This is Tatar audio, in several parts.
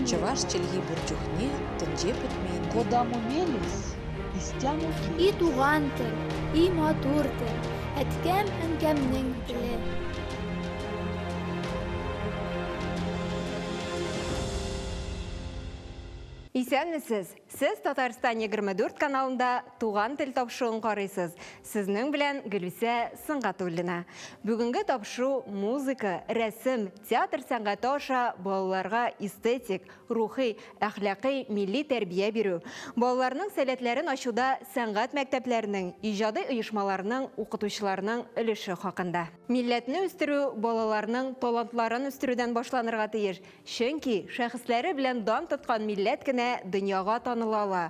Чӑваш чӗлхи пур чухне тӗнче пӗтмен. Кодамо мелесь, истямо И туган тел, и матур тел, әткәм-әнкәмнең теле. Исәнмесез! Сез Татарстан 24 каналында Туган тел тапшыруын карыйсыз. Сезнең белән Гөлүсә Сөнгатуллина. Бүгенге тапшыру музыка, рәсем, театр сәнгате аша балаларга эстетик, рухи, әхлакый, милли тәрбия бирү, балаларның сәләтләрен ачуда сәнгать мәктәпләренең, иҗади оешмаларның, укытучыларның өлеше хакында. Милләтне үстерү балаларның талантларын үстерүдән башланырга тиеш. Чөнки шәхесләре белән дан тоткан милләт кенә дөньяга таныла ала.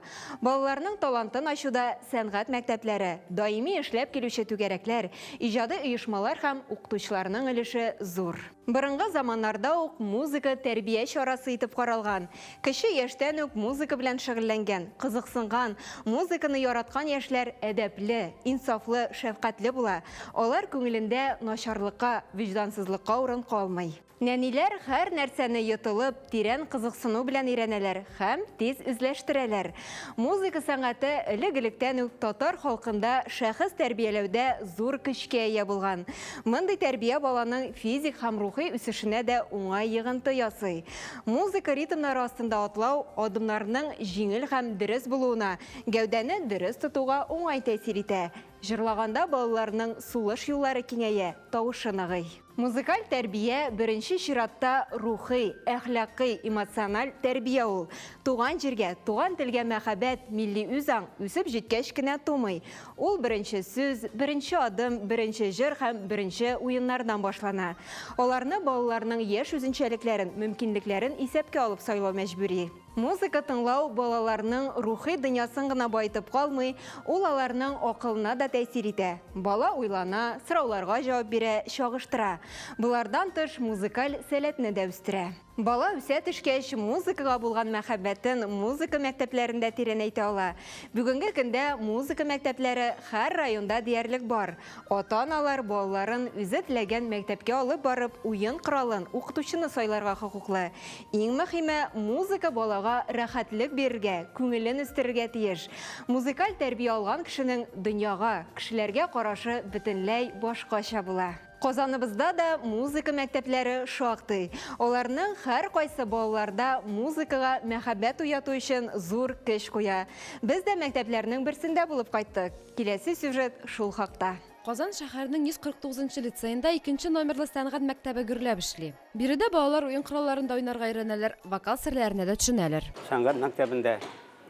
Балаларның талантын ачуда сәнгать мәктәпләре, даими эшләп килүче түгәрәкләр, иҗади оешмалар һәм укытучыларның өлеше зур. Борынгы заманнарда ук музыка тәрбия чарасы итеп каралган. Кече яшьтән үк музыка белән шөгыльләнгән, кызыксынган, музыканы яраткан яшьләр әдәпле, инсафлы, шәфкатьле була. Алар күңелендә начарлыкка, вөҗдансызлыкка урын калмый. Нәниләр һәр нәрсәне йотылып, тирән кызыксыну белән өйрәнәләр һәм тиз үзләштерәләр. Музыка сәнгате элек-электән үк татар халкында шәхес тәрбияләүдә зур көчкә ия булган. Мондый тәрбия баланың физик һәм рухи үсешенә дә уңай йогынты ясый. Музыка ритмнары астында атлау адымнарның җиңел һәм дөрес булуына, гәүдәне дөрес тотуга уңай тәэсир итә. Җырлаганда балаларның сулыш юллары киңәя, тавышы ныгый. Музыкаль тәрбия, беренче чиратта, рухи, әхлакый, эмоциональ тәрбия ул. Туган җиргә, туган телгә мәхәббәт, милли үзаң үсеп җиткәч кенә тумый. Ул беренче сүз, беренче адым, беренче җыр һәм беренче уеннардан башлана. Аларны балаларның яшь үзенчәлекләрен, мөмкинлекләрен исәпкә алып сайлау мәҗбүри. Музыка тыңлау балаларның рухи дөньясын гына баетып калмый, ул аларның акылына да тәэсир итә. Бала уйлана, сорауларга җавап бирә, чагыштыра. Болардан тыш, музыкаль сәләтне дә үстерә. Бала үсә төшкәч, музыкага булган мәхәббәтен музыка мәктәпләрендә тирәнәйтә ала. Бүгенге көндә музыка мәктәпләре һәр районда диярлек бар. Ата-аналар балаларын үзе теләгән мәктәпкә алып барып, уен коралын, укытучыны сайларга хокуклы. Иң мөһиме, музыка балага рәхәтлек бирергә, күңелен үстерергә тиеш. Музыкаль тәрбия алган кешенең дөньяга, кешеләргә карашы бөтенләй башкача була. Казаныбызда да музыка мәктәпләре шактый. Аларның һәркайсы балаларда музыкага мәхәббәт уяту өчен зур көч куя. Без дә мәктәпләрнең берсендә булып кайттык. Киләсе сюжет шул хакта. Казан шәһәренең 149 нчы лицеенда икенче номерлы сәнгать мәктәбе гөрләп эшли. Биредә балалар уен коралларында уйнарга өйрәнәләр, вокал серләренә дә төшенәләр. Сәнгать мәктәбендә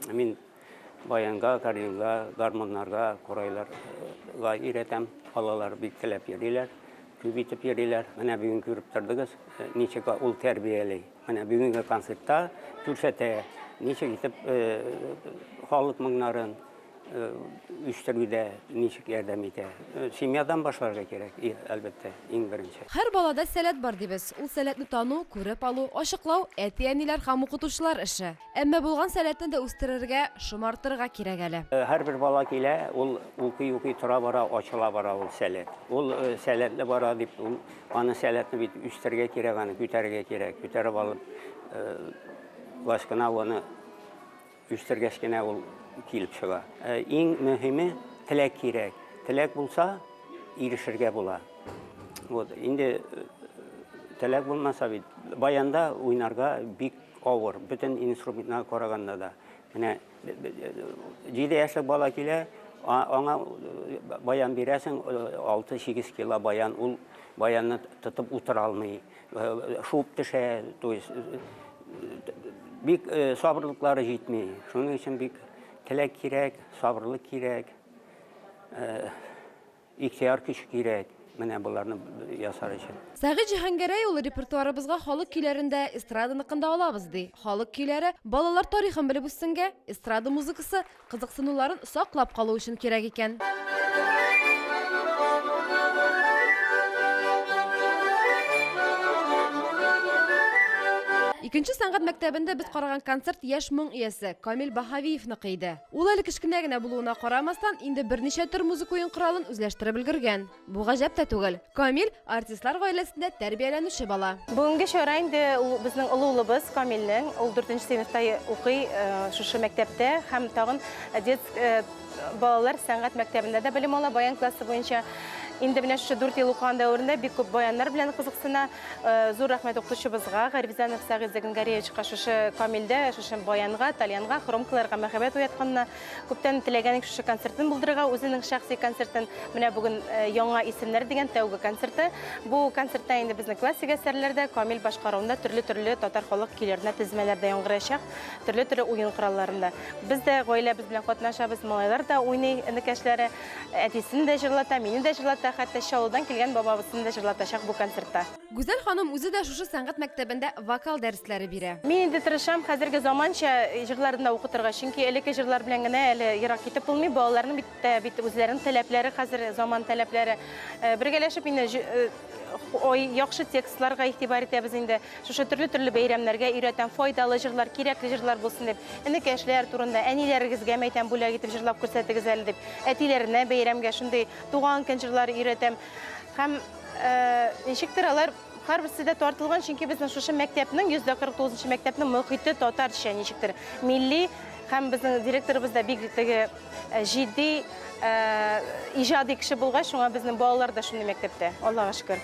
мин баянга, аккордеонга, гармуннарга, курайларга өйрәтәм. Балалар бик теләп йөриләр, күп итеп йөриләр. Менә бүген күреп тордыгыз, ничек ул тәрбияли. Менә бүгенге концертта күрсәтә, ничек итеп халык моңнарын, үстерүдә ничек ярдәм итә? Семьядан башларга кирәк, әлбәттә, иң беренче. Һәр балада сәләт бар, дибез. Ул сәләтне тану, күреп алу, ачыклау, әти-әниләр һәм укытучылар эше. Әмма булган сәләтне дә үстерергә, шомартырга кирәк әле. Һәрбер бала килә, ул укый-укый тора-бара ачыла бара ул сәләт. Ул сәләтле бара дип, ул аны сәләтне бит үстерергә кирәк, аны күтәрергә кирәк. Күтәреп алып, лач кына аны Үстергәч кенә ул килеп чыга. Иң мөһиме теләк кирәк. Теләк булса, ирешергә була. Вот, инде теләк булмаса бит, баянда уйнарга бик авыр, бөтен инструментка караганда да. Менә 7 яшьлек бала килә, аңа баян бирәсең, 6-8 кило баян, ул баянны тотып утыра алмый. Шуып төшә, то есть бик сабырлыклары җитми. Шуның өчен бик теләк кирәк, сабырлык кирәк, ихтыяр көч кирәк. Менә боларны ясар өчен. Сәгыйть Җиһангәрәй улы репертуарыбызга халык көйләрен дә, эстраданыкын да алабыз, ди. Халык көйләре балалар тарихын белеп үссенгә, эстрада музыкасы Кызыксынуларын саклап калу өчен кирәк икән. Икенче сәнгать мәктәбендә без караган концерт яшь моң иясе Камил Баһавиевныкы иде. Ул әле кечкенә генә булуына карамастан, инде берничә төр музыка уен коралын үзләштереп өлгергән. Бу гаҗәп тә түгел. Камил, артистлар гаиләсендә тәрбияләнүче бала. Бүгенге чара инде ул безнең олы улыбыз Камилнең, ул дүртенче сыйныфта укый шушы мәктәптә һәм тагын детск балалар сәнгать мәктәбендә дә белем ала баян классы буенча. Инде менә шушы дүрт ел укыган дәверендә бик күп баяннар белән кызыксына. Зур рәхмәт укытучыбызга, Гарифзянов Сәгыйть Зәгенгаревичка шушы Камилдә, шушы баянга, тальянга, хромкаларга мәхәббәт уятканына. Күптән теләгән идек шушы концертын булдырырга, үзенең шәхси концертын. Менә бүген Яңа исемнәр дигән тәүге концерты. Бу концертта инде безнең классик әсәрләр дә, Камил башкаруында төрле-төрле татар халык көйләренә тезмәләр дә яңгыраячак, төрле-төрле уен коралларында. Без дә гаиләбез белән катнашабыз, малайлар да уйный, энекәшләре. Әтисен дә җырлата, мине дә җырлата, хәтта Чаллыдан килгән бабабысын да җырлатачак бу концертта. Гүзәл ханым үзе дә шушы сәнгать мәктәбендә вокал дәресләре бирә. Мин инде тырышам хәзерге заманча җырларны да укытырга, чөнки элекке җырлар белән генә әле ерак китеп булмый. Балаларның бит тә бит үзләренең таләпләре хәзер, заман таләпләре. Бергәләшеп инде ой, яхшы текстларга игътибар итәбез инде. Шушы төрле-төрле бәйрәмнәргә өйрәтәм, файдалы җырлар, кирәкле җырлар булсын дип. Энекәшләр турында, әниләрегезгә мәйтәм бүләк итеп җырлап күрсәтегез әле дип. Әтиләренә бәйрәмгә шундый туган көн җырлары өйрәтәм. Һәм ничектер алар һәрберсе дә тартылган, чөнки безнең шушы мәктәпнең, 149 нчы мәктәпнең мохите татарча ничектер, милли, һәм безнең директорыбыз да бик теге җитди, иҗади кеше булгач, шуңа безнең балалар да шундый мәктәптә, Аллага шөкер.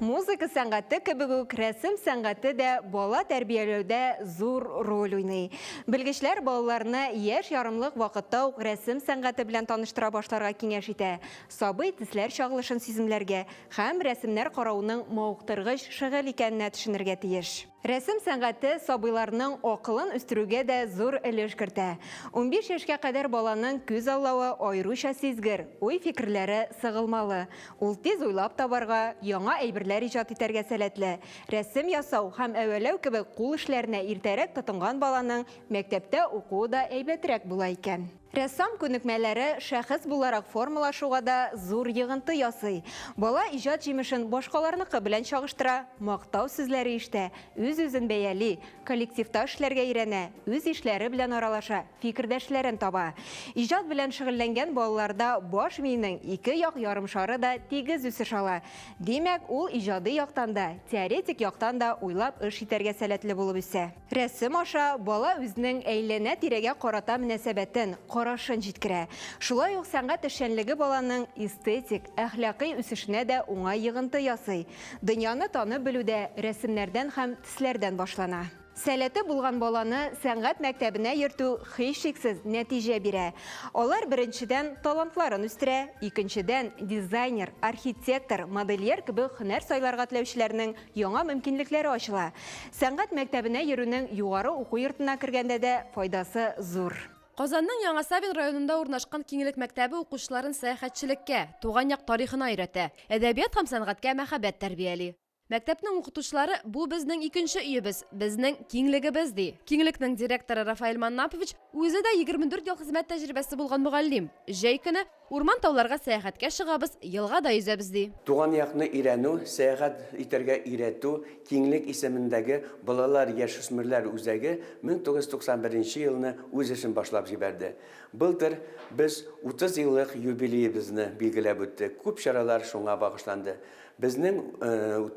Музыка сәнгате кебек үк рәсем сәнгате дә бала тәрбияләүдә зур роль уйный. Белгечләр балаларны яшь ярымлык вакытта ук рәсем сәнгате белән таныштыра башларга киңәш итә. Сабый төсләр чагылышын сиземләргә һәм рәсемнәр карауның мавыктыргыч шөгыль икәненә төшенергә тиеш. Рәсем сәнгате сабыйларның акылын үстерүгә дә зур өлеш кертә. 15 яшькә кадәр баланың күз аллавы аеруча сизгер, уй-фикерләре сыгылмалы. Ул тиз уйлап табарга, яңа әйберләр иҗат итәргә сәләтле. Рәсем ясау һәм әвәләү кебек кул эшләренә иртәрәк тотынган баланың мәктәптә укуы да әйбәтрәк була икән. Рәссам күнекмәләре шәхес буларак формалашуга да зур йогынты ясый. Бала иҗат җимешен башкаларныкы белән чагыштыра, мактау сүзләре ишетә, үз-үзен бәяли, коллективта эшләргә өйрәнә, үз ишләре белән аралаша, фикердәшләрен таба. Иҗат белән шөгыльләнгән балаларда баш миенең ике як ярымшары да тигез үсеш ала. Димәк, ул иҗади яктан да, теоретик яктан да уйлап эш итәргә сәләтле булып үсә. Рәсем аша бала үзенең әйләнә-тирәгә карата мөнәсәбәтен, карашын җиткерә. Шулай ук сәнгать эшчәнлеге баланың эстетик, әхлакый үсешенә дә уңай йогынты ясый. Дөньяны танып белү дә рәсемнәрдән һәм төсләрдән башлана. Сәләте булган баланы сәнгать мәктәбенә йөртү һичшиксез нәтиҗә бирә. Алар, беренчедән, талантларын үстерә, икенчедән, дизайнер, архитектор, модельер кебек һөнәр сайларга теләүчеләрнең Яңа мөмкинлекләре ачыла. Сәнгать мәктәбенә йөрүнең югары уку йортына кергәндә дә файдасы зур. Казанның Яңа Савин районында урнашкан Киңлек мәктәбе укучыларын сәяхәтчелеккә, туган як тарихына өйрәтә, әдәбият һәм сәнгатькә мәхәббәт тәрбияли. Мәктәпнең укытучылары, бу безнең икенче өебез, безнең киңлегебез, ди. Киңлекнең директоры Рафаэль Маннапович үзе дә 24 ел хезмәт тәҗрибәсе булган мөгаллим. Җәй көне Урман-тауларга сәяхәткә чыгабыз, елгада йөзәбез, ди. Туган якны өйрәнү, сәяхәт итәргә өйрәтү, Киңлек исемендәге балалар-яшүсмерләр үзәге 1991 нче елны үз эшен башлап җибәрде. Былтыр без 30 еллык юбилеебызны билгеләп үттек, күп чаралар шуңа багышланды. Безнең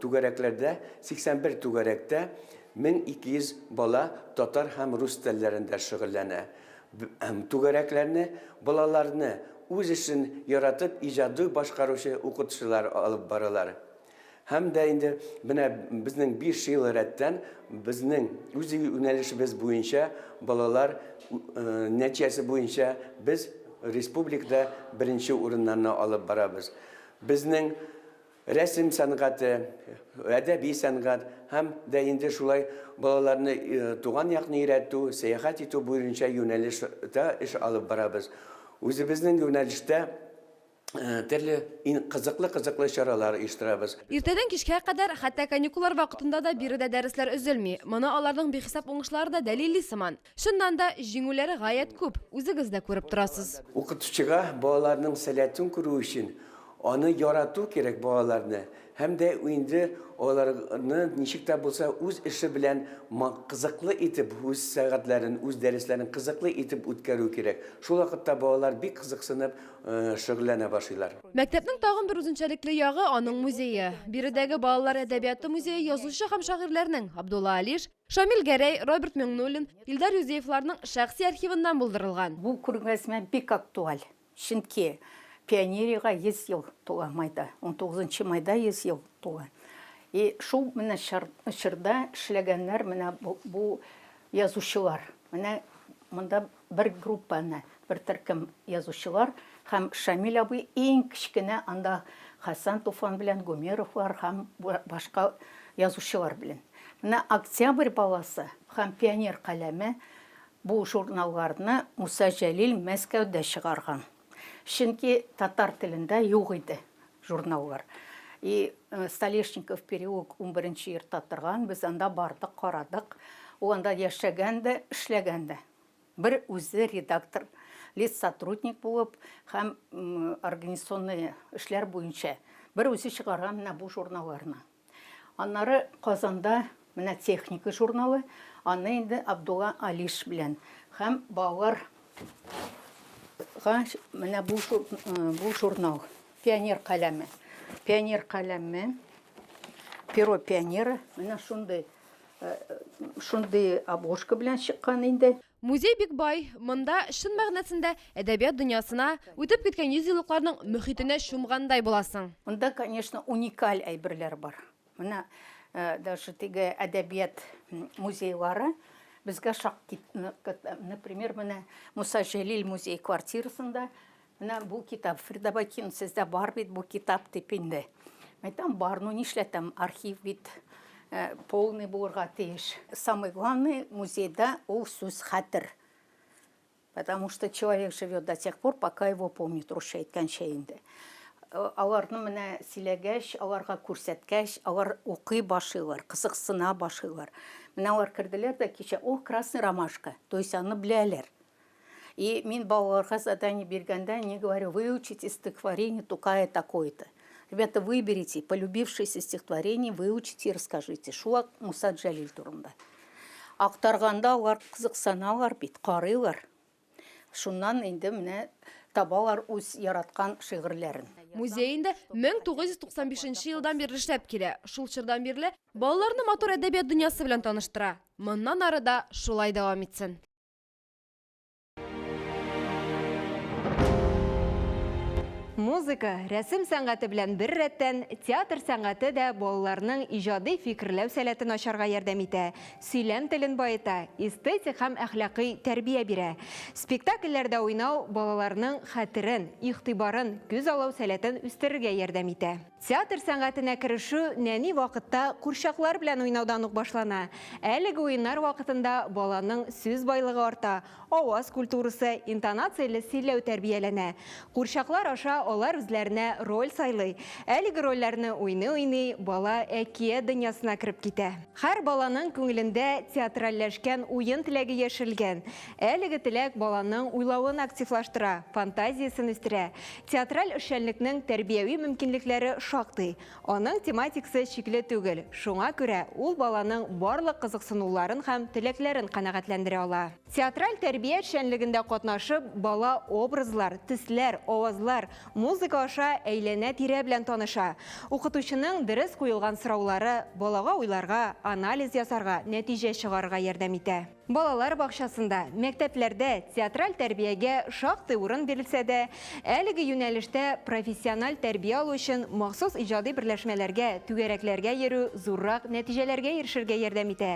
түгәрәкләрдә, 81 түгәрәктә 1200 бала татар һәм рус телләрендә шөгыльләнә. Түгәрәкләрне балаларны үз эшен яратып иҗади башкаручы укытучылар алып баралар. Һәм дә инде менә безнең 5 ел рәттән безнең үз юнәлешебез буенча балалар нәтиҗәсе буенча без республикада беренче урыннарны алып барабыз. Безнең Рәсем сәнгате, әдәби сәнгать һәм дә инде шулай балаларны туган якны өйрәтү, сәяхәт итү буенча юнәлештә эш алып барабыз. Үзебезнең юнәлештә Төрле кызыклы-кызыклы чаралар оештырабыз. Иртәдән кичкә кадәр, хәтта каникуллар вакытында да биредә дәресләр өзелми. Моны аларның бихисап уңышлары да дәлилли сыман. Чыннан да, җиңүләре гаять күп, үзегез дә күреп торасыз. Укытучыга балаларның сәләтен күрү өчен аны ярату кирәк балаларны һәм дә инде аларны ничек тә булса үз эше белән кызыклы итеп, үз сәгатьләрен, үз дәресләрен кызыклы итеп үткәрү кирәк. Шул вакытта балалар бик кызыксынып шөгыльләнә башлыйлар. Мәктәпнең тагын бер үзенчәлекле ягы, аның музее. Биредәге балалар әдәбияты музее язучы һәм шагыйрьләрнең Абдулла Алиш, Шамил Гәрәй, Роберт Миңнуллин, Илдар Юзеевларның шәхси архивыннан булдырылган. Бу күргәзмә бик актуаль, чөнки пионериягә 100 ел тула майда, 19 майда 100 ел тула. И шул менә чорда эшләгәннәр менә бу язучылар. Менә монда бер группа әнә, бер төркем язучылар һәм Шамил абый иң кечкенә анда Хәсән Туфан белән Гумеровлар һәм башка язучылар белән. Менә Октябрь баласы һәм Пионер каләме бу журналларны Муса Җәлил Мәскәүдә чыгарган. Чөнки татар телендә юк иде журналлар. И Столешников переулок унберенче йортта торган, без анда бардык, карадык. Ул анда яшәгән дә, эшләгән дә. Бер үзе редактор, литсотрудник булып һәм организационный эшләр буенча бер үзе чыгарган менә бу журналларны. Аннары Казанда менә Техника журналы, аны инде Абдулла Алиш белән һәм балаларга менә бу, бу журнал Пионер каләме. Пионер каләме, перо пионера, менә шундый шундый обложка белән чыккан инде. Музей бик бай. Монда, чын мәгънәсендә, әдәбият дөньясына, үтеп киткән йөзьеллыкларның мөхитенә чумгандай буласың. Монда, конечно, уникаль әйберләр бар. Менә даже теге әдәбият музейлары безгә шактый, например, менә Муса Җәлил музей квартирасында менә бу китап, Фрида Бакина, сездә бар бит бу китап дип инде. Әйтәм, бар, ну нишләтәм, архив бит полный булырга тиеш. Самый главный музейда ул сүз хәтер. Потому что человек живет до тех пор, пока его помнит, русча әйткәнчә инде. Аларны менә сөйләгәч, аларга күрсәткәч, алар укый башлыйлар, кызыксына башлыйлар. Менә алар керделәр дә кичә, о, красный ромашка, то есть аны беләләр. И мин балаларга задание биргәндә, не говорю, выучите стихотворение Тукая такое-то. Ребята, выберите полюбившееся стихотворение, выучите и расскажите. Шул ук Муса Джалиль турында. Актарганда алар кызыксыналар бит, карыйлар. Шуннан инде менә табалар үз яраткан шигырьләрен. Музей инде 1995 елдан бирле эшләп килә. Шул чордан бирле балаларны матур әдәбият дөньясы белән таныштыра. Моннан ары да шулай дәвам итсен. Музыка, рәсем сәнгате белән бер рәттән театр сәнгате дә балаларның иҗади фикерләү сәләтен ачарга ярдәм итә, сөйләм телен баета, эстетик һәм әхлакый тәрбия бирә. Спектакльләрдә уйнау балаларның хәтерен, игътибарын, күз алау сәләтен үстерергә ярдәм итә. Театр сәнгатенә керешү нәни вакытта курчаклар белән уйнаудан ук башлана. Әлеге уеннар вакытында баланың сүз байлыгы арта, аваз культурасы, интонацияле сөйләү тәрбияләнә. Курчаклар аша алар үзләренә роль сайлый. Әлеге рольләрне уйный-уйный бала әкият дөньясына кереп китә. Һәр баланың күңелендә театральләшкән уен теләге яшерелгән. Әлеге теләк баланың уйлавын активлаштыра, фантазиясен үстерә. Театраль эшчәнлекнең тәрбияви мөмкинлекләре шактый. Аның тематикасы чикле түгел, шуңа күрә ул баланың барлык кызыксынуларын һәм теләкләрен канәгатьләндерә ала. Театраль тәрбия эшчәнлегендә катнашып, бала образлар, төсләр, авазлар, музыка аша әйләнә-тирә белән таныша. Укытучының дөрес куелган сораулары балага уйларга, анализ ясарга, нәтиҗә чыгарырга ярдәм итә. Балалар бакчасында, мәктәпләрдә театраль тәрбиягә шактый урын бирелсә дә, әлеге юнәлештә профессиональ тәрбия алу өчен махсус иҗади берләшмәләргә, түгәрәкләргә йөрү зуррак нәтиҗәләргә ирешергә ярдәм итә.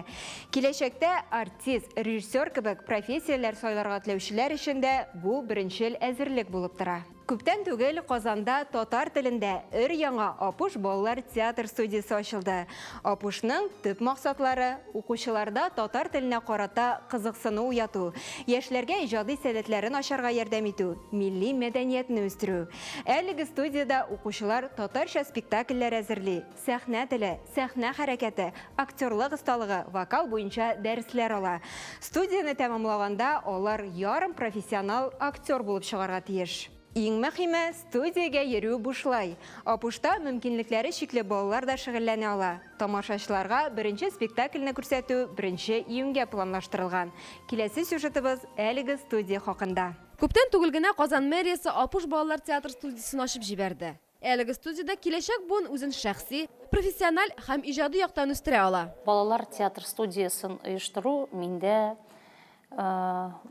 Киләчәктә артист, режиссер кебек профессияләр сайларга теләүчеләр өчен дә бу беренчел әзерлек булып тора. Күптән түгел Казанда татар телендә өр-яңа Апуш балалар театр студиясе ачылды. Апушның төп максатлары, укучыларда татар теленә карата карата кызыксыну уяту, яшьләргә иҗади сәләтләрен ачарга ярдәм итү, милли мәдәниятне үстерү. Әлеге студиядә укучылар татарча спектакльләр әзерли, сәхнә теле, сәхнә хәрәкәте, актерлык осталыгы, вокал буенча дәресләр ала. Студияне тәмамлаганда алар ярым профессионал актер булып чыгарга тиеш. Иң мөһиме, студиягә йөрү бушлай. Апушта мөмкинлекләре чикле балалар да шөгыльләнә ала. Тамашачыларга беренче спектакльне күрсәтү беренче июньгә планлаштырылган. Киләсе сюжетыбыз әлеге студия хакында. Күптән түгел генә Казан мэриясе Апуш балалар театр студиясен ачып җибәрде. Әлеге студиядә киләчәк буын үзен шәхси, профессиональ һәм иҗади яктан үстерә ала. Балалар театр студиясен оештыру миндә,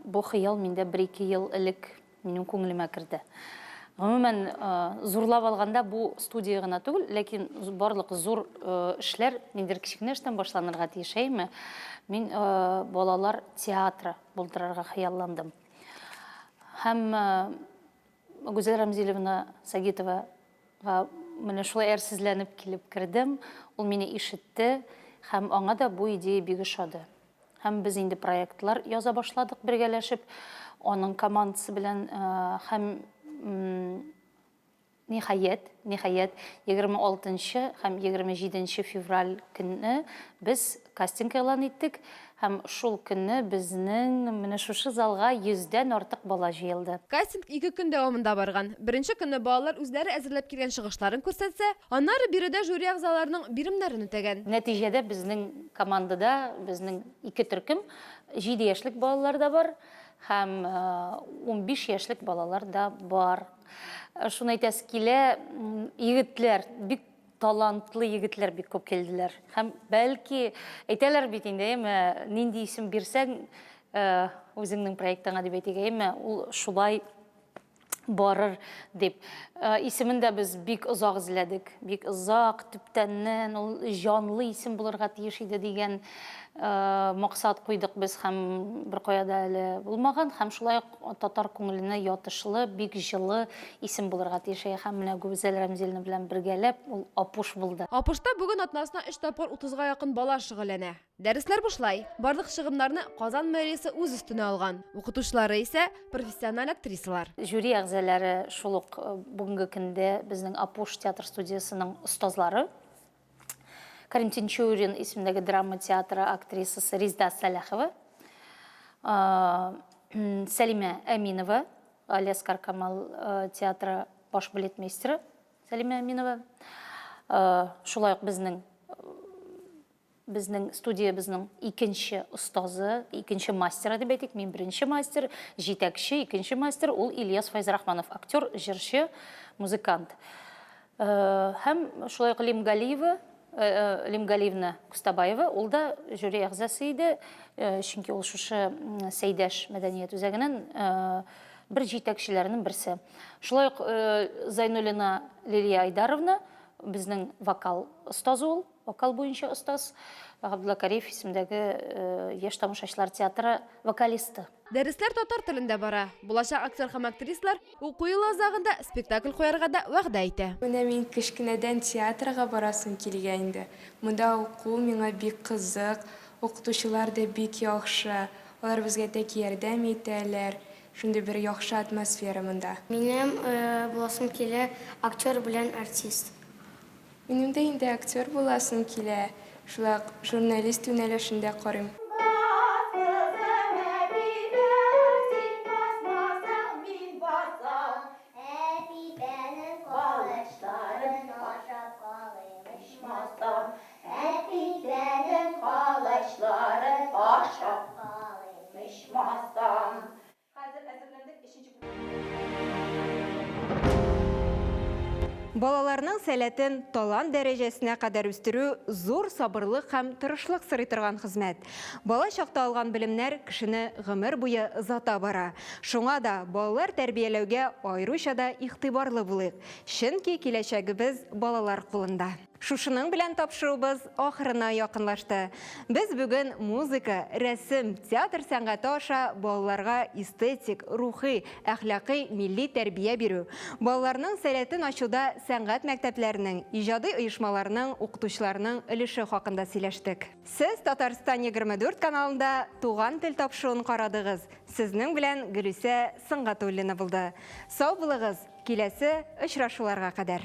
бу хыял миндә бер-ике ел элек Минем күңелемә керде. Гомумән, зурлап алганда бу студия гына түгел, ләкин барлык зур эшләр ниндидер кечкенә эштән башланырга тиеш, әйеме? Мин балалар театры булдырырга хыялландым. Һәм Гүзәл Рәмзилевна Сагитовага менә шулай әрсезләнеп килеп кердем. Ул мине ишетте һәм аңа да бу идея бик ошады. Һәм без инде проектлар яза башладык бергәләшеп, аның командасы белән һәм ниһаять, ниһаять, 26 нчы һәм 27 нче февраль көнне без кастинг игълан иттек һәм шул көнне безнең менә шушы залга йөздән артык бала җыелды. Кастинг ике көн дәвамында барган. Беренче көнне балалар үзләре әзерләп килгән чыгышларын күрсәтсә, аннары биредә жюри әгъзаларының биремнәрен үтәгән. Нәтиҗәдә безнең Командада безнең ике төркем, җиде яшьлек балалар да бар һәм 15 яшьлек балалар да бар. Шуны әйтәсе килә, егетләр, бик талантлы егетләр бик күп килделәр. Һәм бәлки, әйтәләр бит инде, әйеме, нинди исем бирсәң, үзеңнең проектыңа дип әйтик, әйеме, ул шулай барыр дип. Исемен дә без бик озак эзләдек. Бик озак, төптәннән ул җанлы исем булырга тиеш иде дигән максат куйдык без һәм беркая да әле булмаган. Һәм шулай ук татар күңеленә ятышлы, бик җылы исем булырга тиеш иде. Һәм менә Гүзәл Рәмзиловна белән бергәләп ул Апуш булды. Апушта бүген атнасына өч тапкыр утызга якын бала шөгыльләнә. Дәресләр бушлай. Барлык чыгымнарны Казан мэриясе үз өстенә алган. Укытучылары исә, профессиональ актрисалар. Жюри әгъзалары шул ук бүгенге көндә безнең Апуш театр студиясенең остазлары. Карим Тинчурин исемендәге драма театры актрисасы Резда Сәләхова, Сәлимә Әминова, Галиәсгар Камал театры баш балетмейстеры Сәлимә Әминова. Шулай ук безнең Безнең студиябезнең икенче остазы, икенче мастеры дип әйтик, мин беренче мастер, җитәкче, икенче мастер, ул Ильяс Фәйзрахманов, актер, җырчы, музыкант. Һәм шулай ук Лим Галиева, Лим Галиевна Кустабаева, ул да жюри әгъзасы иде, чөнки ул шушы Сәйдәш мәдәният үзәгенең бер җитәкчеләренең берсе. Шулай ук Зайнуллина Лилия Айдаровна, безнең вокал остазы ул. Вокал буенча остаз, Габдулла Кариев исемендәге Яшь тамашачылар театры вокалисты. Дәресләр татар телендә бара. Булачак актер һәм актрисалар уку елы азагында спектакль куярга да вәгъдә итә. Менә мин кечкенәдән театрга барасым килгән иде. Монда уку миңа бик кызык, укытучылар да бик яхшы, алар безгә тәки ярдәм итәләр, шундый бер яхшы атмосфера монда. Минем буласым килә актер белән артист. Минем дә инде актер буласым килә, шулай ук журналист юнәлешен дә карыйм. Балаларның сәләтен талант дәрәҗәсенә кадәр үстерү зур сабырлык һәм тырышлык сорый торган хезмәт. Бала чакта алган белемнәр кешене гомер буе озата бара. Шуңа да балалар тәрбияләүгә аеруча да игътибарлы булыйк. Чөнки киләчәгебез балалар кулында. Шушының белән тапшыруыбыз ахырына якынлашты. Без бүген музыка, рәсем, театр сәнгате аша балаларга эстетик, рухи, әхлакый, милли тәрбия бирү, балаларның сәләтен ачуда сәнгать мәктәпләренең, иҗади оешмаларның, укытучыларның өлеше хакында сөйләштек. Сез Татарстан 24 каналында Туган тел тапшыруын карадыгыз. Сезнең белән Гөлүсә Сөнгатуллина булды. Сау булыгыз, киләсе очрашуларга кадәр.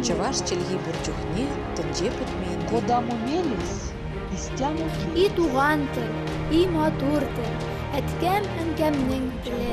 Чӑваш чӗлхи пур чухне тӗнче пӗтмен. Кодамо мелесь, истямо И туган тел, и матур тел, әткәм-әнкәмнең теле.